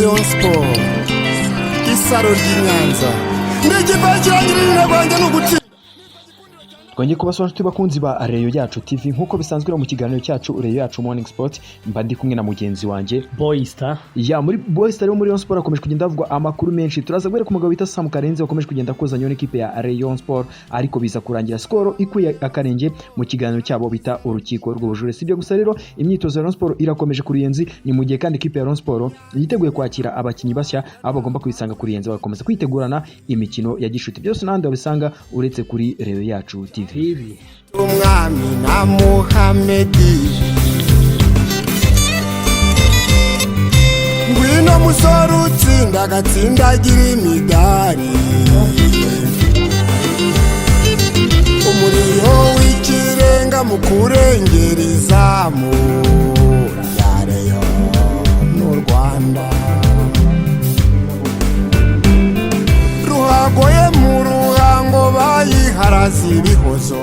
Rayon Sport, isaro ry'i Nyanza, n'ikipe kirangirira. Intego yanjye ni ugutsinda. Twongeye kubasura, inshuti bakunzi ba Rayon Yacu TV. Nk'uko bisanzwe rero, mu kiganiro cyacu Rayon Yacu Morning Sport, mba ndi kumwe na mugenzi wanjye Boyista. Ya muri Boyista rero, muri Rayon Sport hakomeje kugenda havugwa amakuru menshi. Turaza guhera ku mugabo bita Sam Karenzi wakomeje kugenda akozanyaho n'ikipe ya Rayon Sport, ariko biza kurangira Skol ikuye akarenge mu kiganiro cyabo bita Urukiko rw'Ubujurire. Si ibyo gusa rero, imyitozo ya Rayon Sport irakomeje ku Ruyenzi. Ni mu gihe kandi ikipe ya Rayon Sport yiteguye kwakira abakinnyi bashya, aho bagomba kubisanga ku Ruyenzi bagakomeza kwitegurana imikino ya gishuti. Byose n'ahandi wabisanga uretse kuri Rayon Yacu TV. TV. Umwami na Muhamedi, ngwino musore utsinda agatsindagira imidari, umuriro w'ikirenga mu kurengera izamu rya Rayon n'u Rwanda, ruhagoye mu ruhango bayiharaze ibihozo,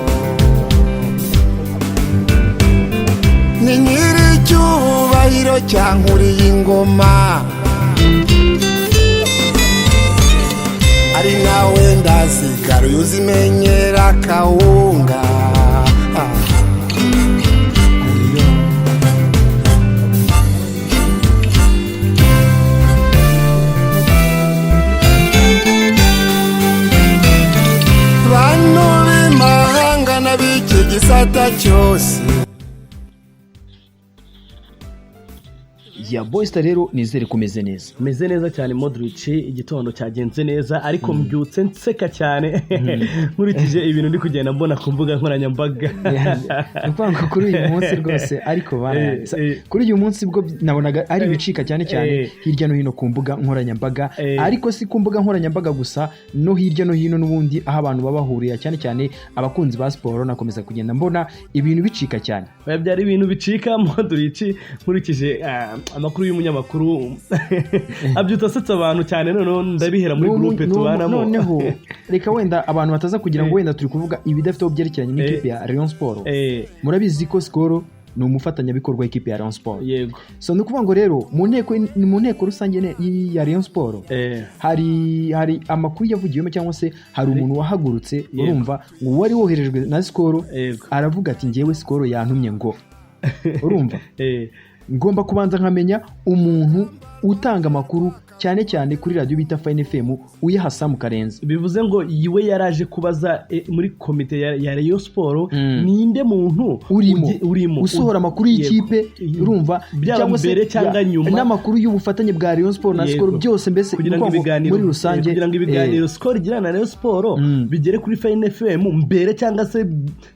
ni nyiricyubahiro cya Nkuriye ingoma, ari nawe ndasigara uzimenyera kawunga. Bantu b'imahanga n'ab'iki gisata cyose. Ya Boyista rero, nizere kumeze neza. Meze neza cyane, Modric. Igitondo cyagenze neza, ariko mbyutse nseka cyane nkurikije ibintu ndi kugenda mbona ku mbuga nkoranyambaga. Ni ukuvuga ngo kuri uyu munsi rwose, ariko barayanditse. Kuri uyu munsi bwo nabonaga ari ibicika cyane cyane hirya no hino ku mbuga nkoranyambaga, ariko si ku mbuga nkoranyambaga gusa, no hirya no hino n'ubundi aho abantu baba bahuriye, cyane cyane abakunzi ba siporo, nakomeza kugenda mbona ibintu bicika cyane. Oya, byari ibintu bicika, Modric. Nkurikije amakuru y'umunyamakuru abyutse asetsa abantu cyane, noneho ndabihera muri groupe tubanamo. Noneho reka wenda abantu bataza kugira ngo wenda turi kuvuga ibidafite aho byerekeranye n'ikipe ya Rayon Sport. Murabizi ko Skol ni umufatanyabikorwa w'ikipe ya Rayon Sport. So ni ukuvuga ngo rero mu nteko rusange ya Rayon Sport hari amakuru yavugiwemo, cyangwa se hari umuntu wahagurutse, urumva, ngo wari woherejwe na Skol, aravuga ati: "Ngewe Skol yantumye ngo, urumva, ngomba kubanza nkamenya umuntu utanga amakuru, cyane cyane kuri radiyo bita Fine FM, uyaha Sam Karenzi." Bivuze ngo iwe yaraje kubaza muri komite ya Rayon Sport ninde muntu urimo urimo usohora amakuru y'ikipe, urumva, byaba cyangwa se mbere cyangwa nyuma. N'amakuru y'ubufatanye bwa Rayon Sport na Skol, byose mbese kugira ni ngo ukuvuga ngo ibiganiro muri rusange kugira ngo ibiganiro Skol igirana na Rayon Sport bigere kuri Fine FM mbere, cyangwa se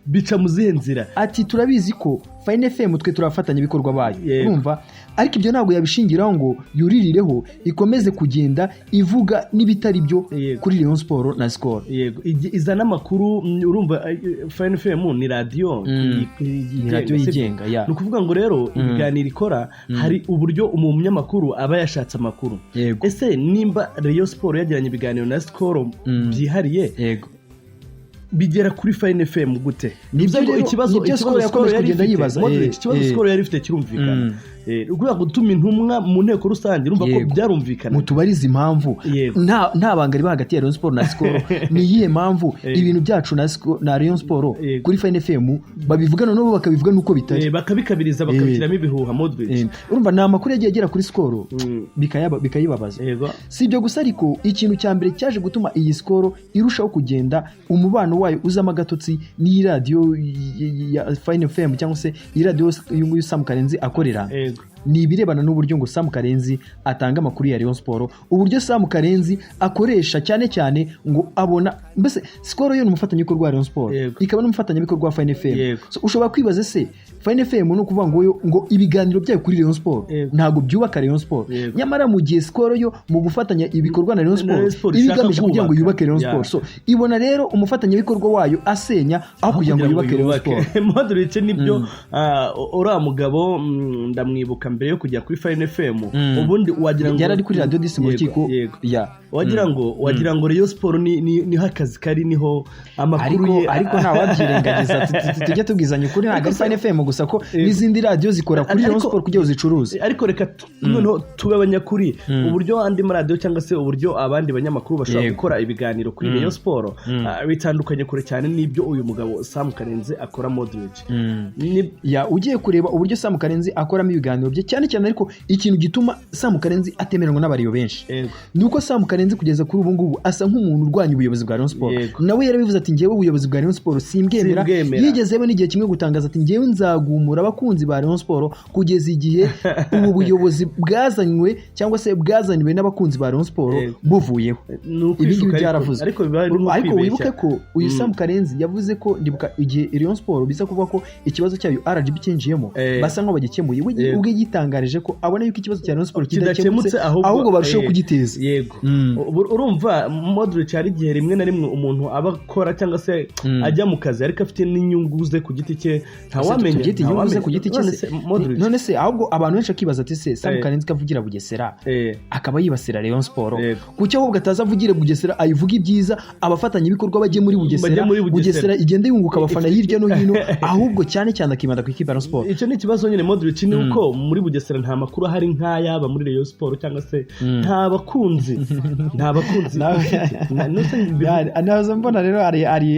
bica mu zihe nzira? Ati: "Turabizi ko Fine FM twe turi abafatanyabikorwa bayo." Urumva, ariko ibyo ntabwo yabishingiraho ngo yuririreho ikomeze kugenda ivuga n'ibitari byo kuri Rayon Sport na Skol. Yego, izana amakuru. Urumva, Fine FM ni radiyo Ni radiyo sibyo? yigenga, ya. Ni ukuvuga ngo rero ibiganiro ikora, hari uburyo umunyamakuru aba yashatse amakuru. Ese nimba Rayon Sport yagiranye ibiganiro na Skol byihariye, bigera kuri Fine FM gute? Nibyo Bivuze ngo rero, nibyo ikibazo Skol yakomeje Skol yari kugenda ifite, yibaza, Modric, ikibazo Skol yari ifite kirumvikana. Kubera gutuma intumwa mu nteko rusange, urumva ko byarumvikana. Mutubarize impamvu nta banga riba hagati ya Rayon Sport na Skol. Ni iyihe mpamvu ibintu byacu na Skol na Rayon Sport kuri Fine FM babivuga, noneho bakabivuga nuko bitari? Bakabikabiriza, bakabishyiramo ibihuha, Modric. Urumva, ni amakuru yagiye agera kuri Skol bikayibabaza. Si ibyo gusa ariko, ikintu cya mbere cyaje gutuma iyi Skol irushaho kugenda umubano wayo uzamo agatotsi n'iyi radiyo ya Fine FM, cyangwa se iyi radiyo uyu nguyu Sam Karenzi akorera, ni ibirebana n'uburyo ngo Sam Karenzi atanga amakuru ya Rayon Sport, uburyo Sam Karenzi akoresha cyane cyane ngo abona mbese Skol yo ni umufatanyabikorwa wa Rayon Sport, ikaba n'umufatanyabikorwa wa Fine FM. So, ushobora kwibaza: se Fine FM ni ukuvuga ngo yo ngo ibiganiro byayo kuri Rayon Sport ntabwo byubaka Rayon Sport? Nyamara mu gihe Skol yo mu gufatanya ibikorwa na Rayon Na Rayon Sport Sport iba ishaka igamije kugira ngo kubaka. yubake Rayon Sport. So ibona rero umufatanyabikorwa wayo asenya aho kugira ngo yubake Rayon Sport. Modric, nibyo. Uriya mugabo ndamwibuka mbere yo kujya kuri Fine FM, ubundi wagira ngo Yari ari kuri radiyo disi mu rukiko. Yego. Ya. Wagira ngo Rayon Sport niho akazi kari, niho amakuru Ariko ye. Ariko ntawabyirengagiza, tujye tubwizanya ukuri, ntabwo ari Fine FM gusa, ko n'izindi radiyo zikora kuri Rayon Sport kugira ngo zicuruze. Ariko reka noneho tube abanyakuri. Uburyo andi maradiyo cyangwa se uburyo abandi banyamakuru bashobora gukora ibiganiro kuri Rayon Sport bitandukanye kure cyane n'ibyo uyu mugabo Sam Karenzi akora, Modric. Ya, ugiye kureba uburyo Sam Karenzi akoramo ibiganiro bye cyane cyane, ariko ikintu gituma Sam Karenzi atemeranwa n'abariyo benshi ni uko Sam Karenzi kugeza kuri ubu ngubu asa nk'umuntu urwanya ubuyobozi bwa Rayon Sport. Nawe yarabivuze ati: "Njyewe ubuyobozi bwa Rayon Sport simbwemera." Simbwemera. Yigeze yewe n'igihe kimwe gutangaza ati: "Njyewe nzagumura abakunzi ba Rayon Sport kugeza igihe ubu buyobozi bwazanywe cyangwa se bwazaniwe n'abakunzi ba Rayon Sport buvuyeho." Ni Ibi ukwishuka. ngibi byaravuzwe. Ariko biba ari nko Ariko kwibeshya. wibuke ko uyu Sam Karenzi yavuze ko, ndibuka igihe Rayon Sport biza kuvuga ko ikibazo cyayo RGB cyinjiyemo, basa nkaho bagikemuye, we ubwe yitangarije ko abona yuko ikibazo cya Rayon Sport kidakemutse, kidakemutse, ahubwo barushaho kugiteza. Urumva Modric, hari igihe rimwe na rimwe umuntu aba akora cyangwa se ajya mu kazi ariko afite n'inyungu ze ku giti cye, ntawamenya. Tubyite inyungu ze Ntawamenya. ku giti cye None se? se Modric None se ahubwo abantu benshi bakibaza ati: "Se Sam Karenzi kavugira Bugesera, akaba yibasira Rayon Sport, kuki ahubwo ataza avugira Bugesera, ayivuga ibyiza, abafatanyabikorwa bajye muri Bugesera, Bajye muri Bugesera. Bugesera igende yunguka abafana hirya no hino, ahubwo cyane cyane akibanda ku ikipe ya Rayon Sport?" Icyo ni ikibazo nyine, Modric, ni uko muri Bugesera nta makuru ahari nk'ayaba muri Rayon Sport, cyangwa se nta bakunzi ufite. Nuse Naza mbona rero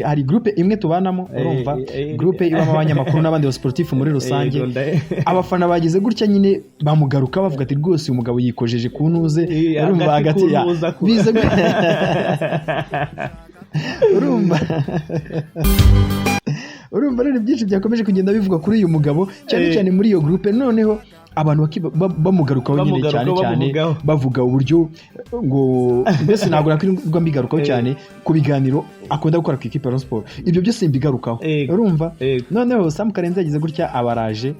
hari groupe imwe tubanamo, urumva, groupe ibamo abanyamakuru n'abandi ba sportif muri rusange. Abafana bagize gutya nyine bamugaruka bavuga ati: "Rwose uyu mugabo yikojeje ku ntuze." Urumva, hagati hagati ku ntuza biza urumva rero byinshi byakomeje kugenda bivugwa kuri uyu mugabo cyane cyane muri iyo groupe. Noneho abantu bamugarukaho nyine Bamugarukaho, cyane cyane bamuvugaho. bavuga uburyo ngo mbese ntabwo nakwirirwa mbigarukaho cyane ku biganiro akunda gukora ku ikipe ya Rayon Sport, ibyo byose mbigarukaho. Urumva, noneho Sam Karenzi yagize gutya abaraje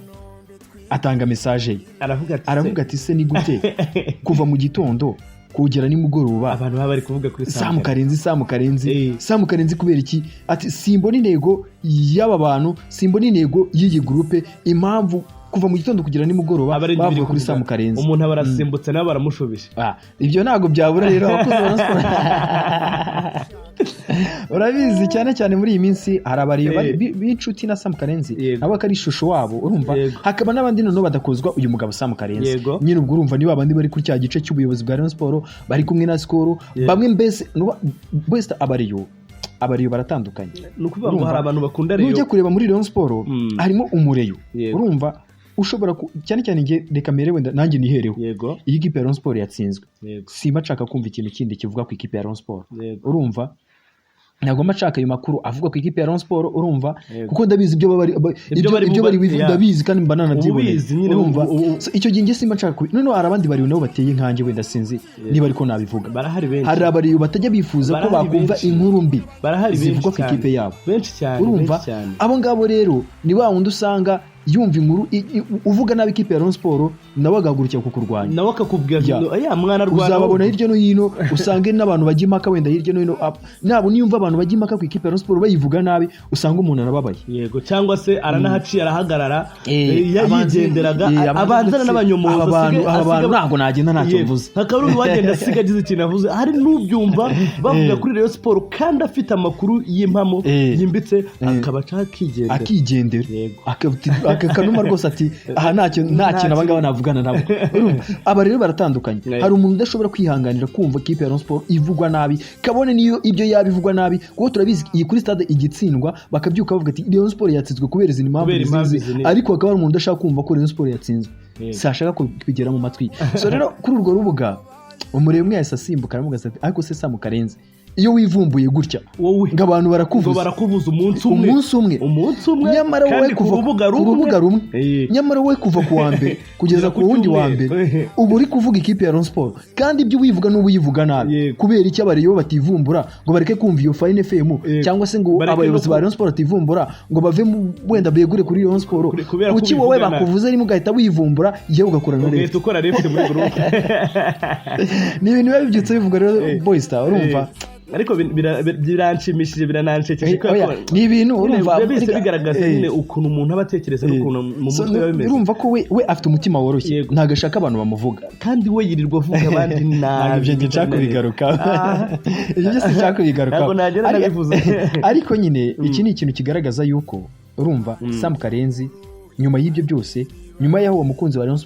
atanga message ye. Aravuga ati: Aravuga ati: "Se ni gute kuva mu gitondo kugera nimugoroba abantu baba bari kuvuga kuri Sam Karenzi, Sam Karenzi, Sam Karenzi, kubera iki?" Ati: "Simbona intego y'aba bantu, simbona intego y'iyi groupe, impamvu kuva mu gitondo kugera nimugoroba Aba ari bavuga biri kuri kuvuga. Sam Karenzi." Umuntu aba arasimbutse, nabo baramushubije. Ah, ibyo ntabwo byabura rero. Abakozi ba Rayon Sport, urabizi, cyane cyane muri iyi minsi hari abariyo b'inshuti na Sam Karenzi, nabo akari ishusho wabo, urumva, hakaba n'abandi noneho badakozwa uyu mugabo Sam Karenzi. Nyine ubwo urumva niba abandi bari kuri cya gice cy'ubuyobozi bwa Rayon Sport bari kumwe na Skol, bamwe mbese bose abariyo baratandukanye. Ni ukuvuga ngo Urumva? hari abantu bakunda Nujya Rayon. kureba muri Rayon Sport harimo umureyo, urumva, ushobora cyane cyane njye reka mere wenda nanjye nihereho, iyi kipe ya Rayon Sport yatsinzwe, simba nshaka kumva ikintu kindi kivuga ku ikipe ya Rayon Sport. Urumva, ntabwo mba nshaka ayo makuru avuga ku ikipe ya Rayon Sport, urumva, kuko ndabizi ibyo baba Ibyo bari ibyo bari ndabizi kandi mba nanabyiboneye. Ubizi nyine, Urumva? So, icyo gihe njye simba nshaka noneho hari abandi bari nabo bateye nkanjye, wenda sinzi niba ariko nabivuga. Barahari benshi. Hari abariyo batajya bifuza ko Barahari bakumva benshi. inkuru mbi Barahari benshi zivugwa ku cyane. ikipe yabo. Benshi cyane. Urumva, Benshi cyane. abo ngabo rero ni wa wundi usanga yumva inkuru uvuga nabi ikipe ya Rayon Sport, nawe agahagurukira kukurwanya. Nawe akakubwira ati: "Ya mwana rwana." Uzababona hirya no hino, usange n'abantu bajya impaka wenda hirya no hino, nabo niyumva abantu bajya impaka ku ikipe ya Rayon Sport bayivuga nabi, usanga umuntu arababaye. Yego, cyangwa se aranahaciye arahagarara, yigenderaga, abanze abanzana n'abanyomozi. aba bantu, aba bantu ntabwo nagenda ntacyo mvuze. Hakaba hari uwagenda asiga agize ikintu avuze. Hari n'ubyumva bavuga kuri Rayon Sport kandi afite amakuru y'impamo yimbitse, akaba aca akigendera. Akigendera. Aka kanuma rwose ati: "Aha nta kintu abangaba navugana nabo." Urumva, aba rero baratandukanye. Hari umuntu udashobora kwihanganira kumva ikipe ya Rayon Sport ivugwa nabi, kabone niyo ibyo yaba ivugwa nabi, kuko turabizi iyi kuri stade igitsindwa bakabyuka bavuga ati: "Rayon Sport yatsinzwe kubera izi mpamvu Kubera impamvu izi." izi n'izi. Ariko hakaba hari umuntu udashaka kumva ko Rayon Sport yatsinzwe, sashaka kubigera mu matwi. So rero kuri urwo rubuga umureba umwe yahise asimbuka aramubaza ati: "Ariko se Sam Karenzi, iyo wivumbuye gutya Wowe ngo abantu ngo barakuvuza barakuvuza umunsi umwe, umunsi umwe, umunsi umwe, nyamara wowe kandi ku kuva rubuga ku rumwe, rubuga rumwe, nyamara wowe kuva ku wa mbere kugeza ku wundi wa mbere uba uri kuvuga ikipe ya Rayon Sport, kandi ibyo uwivuga n'ubu uyivuga nabi, kubera icyo abariyo bativumbura ngo bareke kumva iyo Fine FM, cyangwa se ngo Bareke abayobozi no ba Rayon Sport bativumbura ngo bave wenda begure kuri Rayon Sport? Kubera ko Kuki wowe ubivuga nabi. bakuvuze rimwe ugahita wivumbura, yewe ugakora na Ugahita leta, ukora left muri groupe? Ni ibintu biba bibyutse bivuga rero. Boy Star, urumva. Ariko biranshimishije, birananshekeshe kubera Oya, ko ni ibintu nyine urumva biba bihise bigaragaza nyine ukuntu umuntu aba atekereza n'ukuntu mu So, mutwe biba bimeze. Urumva ko we afite umutima woroshye, Yego. ntabwo ashaka abantu bamuvuga. Kandi we yirirwa avuga abandi nabi. Ntabwo ibyo njye nshaka kubigarukaho. Ibyo byose nshaka kubigarukaho. Ntabwo nagera nabivuze. Ariko nyine iki ni ikintu kigaragaza yuko, urumva, Sam Karenzi nyuma y'ibyo byose, nyuma y'aho uwo mukunzi wa Rayon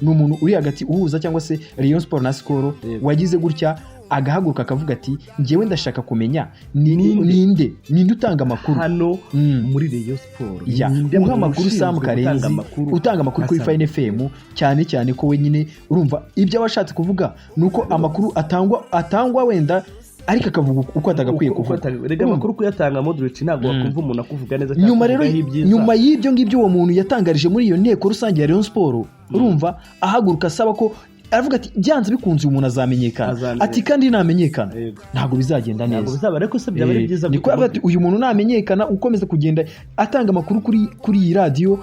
ni umuntu uri hagati uhuza cyangwa se Rayon Sport na Skol, wagize gutya agahaguruka akavuga ati: "Njyewe ndashaka kumenya ninde utanga amakuru hano muri Rayon Sport, ya ninde uha muntu amakuru Sam ushinzwe gutanga Karenzi, amakuru utanga amakuru kuri nka Sam? Fine FM, cyane cyane ko we nyine urumva ibyo aba ashatse kuvuga ni uko amakuru atangwa wenda, ariko akavuga uko atagakwiye Uko kuvuga. Rega Urumva? amakuru kuyatanga, Modric, ntabwo wakumva umuntu akuvuga neza cyangwa Nyuma rero, akuvugaho ibyiza. nyuma y'ibyo ngibyo uwo muntu yatangarije muri iyo nteko rusange ya Rayon Sport, urumva, ahaguruka asaba ko, aravuga ati: "Byanze bikunze uyu muntu azamenyekana." Azamenyekana. Ati: "Kandi namenyekana ntabwo bizagenda Ntabwo neza." bizaba, ariko se byaba ari byiza Niko yavuga ati: "Uyu muntu namenyekana, ukomeza kugenda atanga amakuru kuri iyi radiyo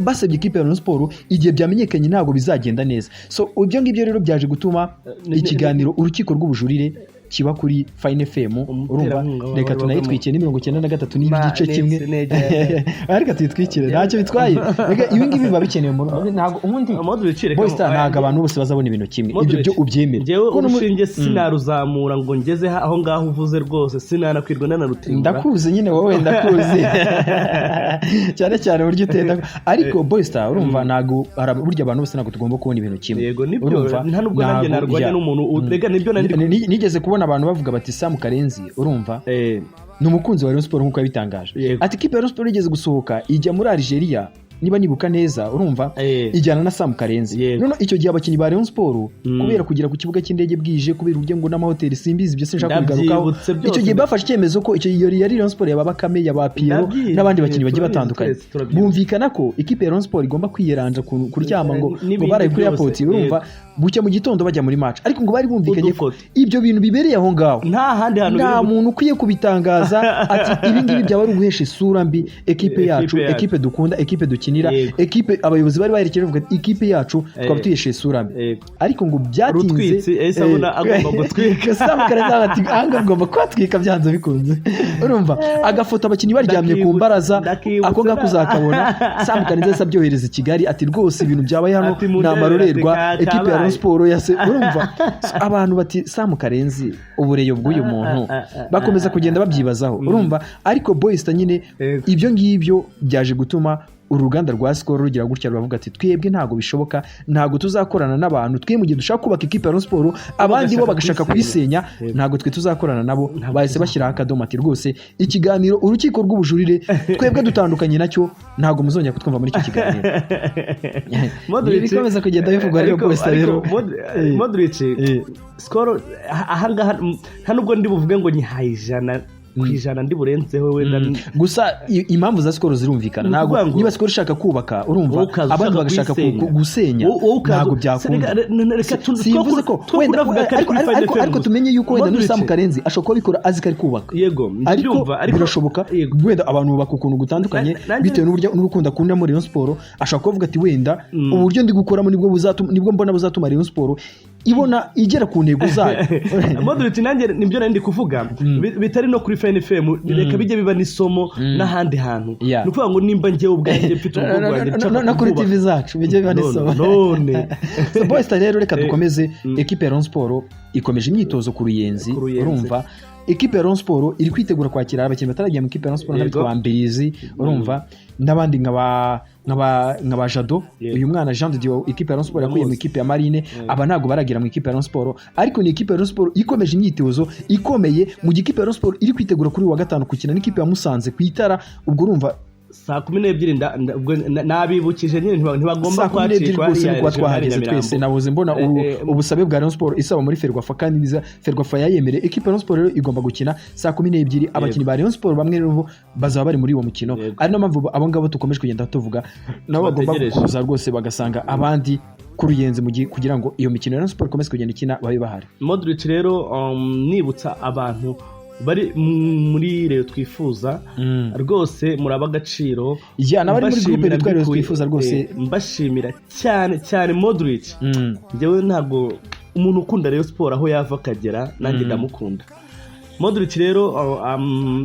basabye ikipe ya Rayon Sport, igihe byamenyekanye ntabwo bizagenda neza." So ibyo ngibyo rero byaje gutuma ikiganiro Urukiko rw'Ubujurire kiba kuri Fine FM, urumva. Umuterankunga wawe Reka wari tunayitwikire, ni 93 n'igice 1. Ariko tuyitwikire, ntacyo bitwaye. Reka ibi ngibi biba bikenewe mu ntabwo ubundi Modric, reka Boy Star, ntabwo abantu bose bazabona ibintu kimwe, ibyo Modric, byo ubyemere. Njyewe Kuko urushinge sinaruzamura ngo ngeze aho ngaho uvuze rwose, sinanakwirwa nanarutimbura. Ndakuzi nyine wowe, ndakuzi cyane cyane uburyo utenda, ariko Boy Star, urumva, ntabwo burya abantu bose ntabwo tugomba kubona ibintu kimwe. Yego, nibyo. Urumva? Nta nubwo nanjye narwanya n'umuntu, rega nibyo nari Nigeze kubona abantu bavuga bati: "Sam Karenzi, urumva, ni umukunzi wa Rayon Sport nk'uko yabitangaje." Ati: "Ikipe ya Rayon Sport igeze gusohoka ijya muri Algeria, niba nibuka neza, urumva, ijyana na Sam Karenzi." None icyo gihe abakinnyi ba Rayon Sport, kubera kugera ku kibuga cy'indege bwije, kubera uburyo ngo n'amahoteli, simbizi, ibyo sinshaka kubigarukaho, Ndabyibutse byose. icyo gihe bafashe icyemezo ko icyo gihe yari Rayon Sport yaba Bakame, yaba Pierrot n'abandi bakinnyi bagiye Turabizi batandukanye, twese, turabyibutse. bumvikana ko ikipe ya Rayon Sport igomba kwiyeranja kuryama ngo ngo N'ibindi baraye kuri byose, airport, urumva, bucya mu gitondo bajya muri match, ariko ngo bari bumvikanye ko Udufoto. ibyo bintu bibereye aho ngaho, Nta handi hantu nta biri muntu ukwiye kubitangaza. Ati: "Ibi ngibi byaba ari uguhesha isura mbi ekipe yacu, Ekipe yacu. ekipe dukunda, ekipe dukinira, ekipe abayobozi bari baherekeje bavuga ati: 'Ikipe yacu twaba tuyiheshe isura mbi.'" Ariko ngo byatinze. Rutwitsi yahise abona agomba gutwika. Sam Karenzi ati: "Ahangaha ugomba kuhatwika byanze bikunze." Urumva, agafoto abakinnyi baryamye ku mbaraza, Ndakibutse ako ngako uzakabona. Sam Karenzi yahise abyohereza i Kigali, ati: "Rwose ibintu byabaye hano Ati: ni "Mundebere," amarorerwa, ati, ekipe ya Rayon "Kabaye." Sport yase. Urumva, so, abantu bati: "Sam Karenzi, ubureyo bw'uyu muntu," bakomeza kugenda babyibazaho, urumva. Ariko Boysta nyine, ibyo ngibyo byaje gutuma uruganda rwa Skol rugira gutya ruravuga ati: "Twebwe ntabwo bishoboka, ntabwo tuzakorana n'abantu. Twe mu gihe dushaka kubaka ikipe ya Rayon Sport, abandi bo bagashaka kuyisenya. kuyisenya, ntabwo twe tuzakorana nabo." Bahise bashyiraho akadomo, ati: "Rwose ikiganiro Urukiko rw'Ubujurire twebwe dutandukanye nacyo, ntabwo muzongera kutwumva muri icyo kiganiro." Modric- Ibikomeza kugenda bivugwa rero, Boysta ariko rero. Modric, Skol ahangaha nta nubwo ndi buvuge ngo nyihaye 100% ndi burenzeho wenda. Gusa impamvu za Skol zirumvikana. Ni Ntabwo ukuvuga ngo niba Skol ishaka kubaka, urumva, wowe ukaza abandi ushaka bagashaka kuyisenya. gusenya, Wowe ukaza ntabwo byakunda. Reka Simvuze ko two wenda kunavuga ko ari ariko kuri Fine ariko FM ariko gusa. tumenye yuko wenda n'uyu Modric- Sam Karenzi ashobora kuba abikora azi ko ari kubaka, Yego, ariko ndabyumva, ariko birashoboka wenda abantu bubaka ukuntu gutandukanye, bitewe n'uburyo n'urukundo akunda muri Rayon Sport. Ashobora kuvuga ati: "Wenda uburyo ndi gukoramo nibwo buzatuma, nibwo mbona buzatuma Rayon Sport ibona igera ku ntego zayo." Modric, nanjye nibyo nari ndi kuvuga, bitari no kuri Fine FM, reka bijye biba n'isomo n'ahandi hantu. Ni ukuvuga ngo nimba njyewe ubwanjye mfite urugo rwanjye nshaka No kuri kurwubaka. TV zacu bijye biba n'isomo. None. So, Boy Star rero, reka dukomeze. Ekipe ya Rayon Sport ikomeje imyitozo ku Ruyenzi. Ku Ruyenzi. Urumva, ekipe ya Rayon Sport iri kwitegura kwakira abakinnyi batarajya mu ikipe ya Rayon Sport nk'abitwa ba Mbirizi, urumva, n'abandi nka ba Jado. Uyu mwana Jean de Dieu, ikipe ya Rayon Sport yakuye mu Ndamuzi. ikipe ya Marine, aba ntabwo baragera mu ikipe ya Rayon Sport, ariko ni ikipe ya Rayon Sport ikomeje imyitozo ikomeye, mu gihe ikipe ya Rayon Sport iri kwitegura kuri uyu wa gatanu gukina n'ikipe ya Musanze ku Itara. Ubwo urumva Saa 12 ubwo nabibukije nyine ntibagomba Saa 12 kwacikwa rwose hariya ni kuba regional twahageze Nyamirambo. twese. Nabuze mbona ubusabe bwa Rayon Sport isaba muri Ferwafa, kandi niza Ferwafa yayemereye. Ekipe ya Rayon Sport rero igomba gukina saa 12. Abakinnyi ba Rayon Sport bamwe rero bazaba bari muri uwo mukino, ari nayo mpamvu abo ngabo dukomeje kugenda tuvuga nabo bagomba Bategereje. kuza rwose bagasanga abandi ku Ruyenzi mu gihe kugira ngo iyo mikino ya Rayon Sport ikomeze kugenda ikina babe bahari. Modric rero, nibutsa abantu bari muri Rayon Twifuza, rwose muraba agaciro. Ya, n'abari muri groupe Mbashimira yitwa Rayon mbikuye- Twifuza rwose. Mbashimira cyane cyane Modric. Njyewe ntabwo Umuntu ukunda Rayon Sport aho yava akagera, nanjye ndamukunda. Modric rero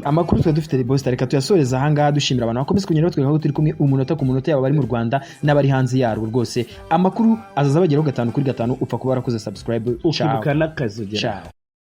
Amakuru twari dufite, Bosta, reka tuyasoreze ahangaha, dushimira abantu bakomeza kugenda batwereka ko turi kumwe umunota ku munota, yaba abari mu Rwanda n'abari hanze yarwo. Rwose amakuru azaza bageraho gatanu kuri gatanu, upfa kuba warakoze subscribe. Ciao. Ukibuka n'akazogera. Ciao.